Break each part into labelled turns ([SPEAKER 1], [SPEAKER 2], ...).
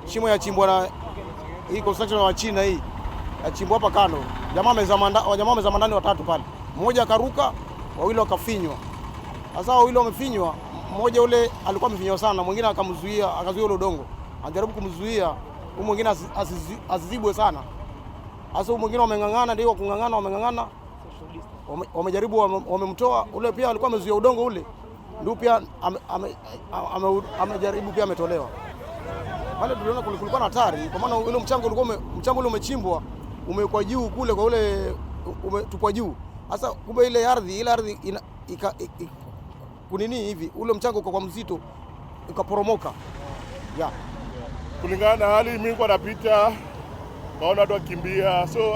[SPEAKER 1] Shimo ya chimbwa na hii construction ya China, hii yachimbwa hapa kando. Jamaa wamezama ndani watatu pale, mmoja akaruka, wawili wakafinywa. Sasa wawili wamefinywa, mmoja ule alikuwa amefinywa sana, mwingine akamzuia, akazuia ule udongo, anajaribu kumzuia huyu mwingine asizibwe sana. Sasa huyu mwingine wameng'ang'ana, ndio kung'ang'ana, wameng'ang'ana, wamejaribu, wamemtoa ule, pia alikuwa amezuia udongo ule, ndio pia amejaribu pia ametolewa pale. Tuliona kulikuwa na hatari, kwa maana ule mchanga ulikuwa mchanga ule umechimbwa, umewekwa juu kule kwa ule umetupwa juu. Sasa kumbe ile ardhi ina, ika, i, kunini hivi ule mchanga uko kwa mzito, ukaporomoka, yeah.
[SPEAKER 2] Kulingana na hali, mimi nilikuwa napita, kaona watu wakimbia, so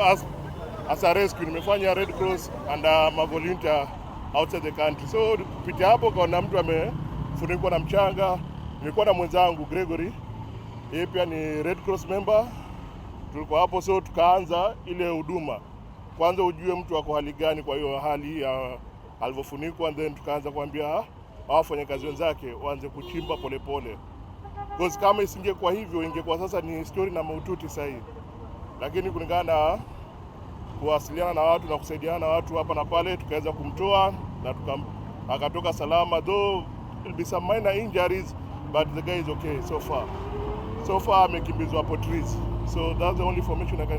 [SPEAKER 2] as a rescue nimefanya Red Cross and I'm a volunteer outside the country. So kupitia hapo kaona mtu amefunikwa na mchanga. Nilikuwa na mwenzangu Gregory, yeye pia ni Red Cross member, tulikuwa hapo, so tukaanza ile huduma. Kwanza ujue mtu ako hali gani, kwa hiyo hali ya alivyofunikwa, and then tukaanza kuambia hao wafanyakazi wenzake waanze kuchimba polepole, because kama isingekuwa hivyo ingekuwa sasa ni story na mahututi sasa hivi, lakini kulingana na kuwasiliana na watu na kusaidiana na watu hapa na pale, tukaweza kumtoa na akatoka salama, though there'll be some minor injuries, but the guy is okay so far. So far amekimbizwa hapo trees, so that's the only information I can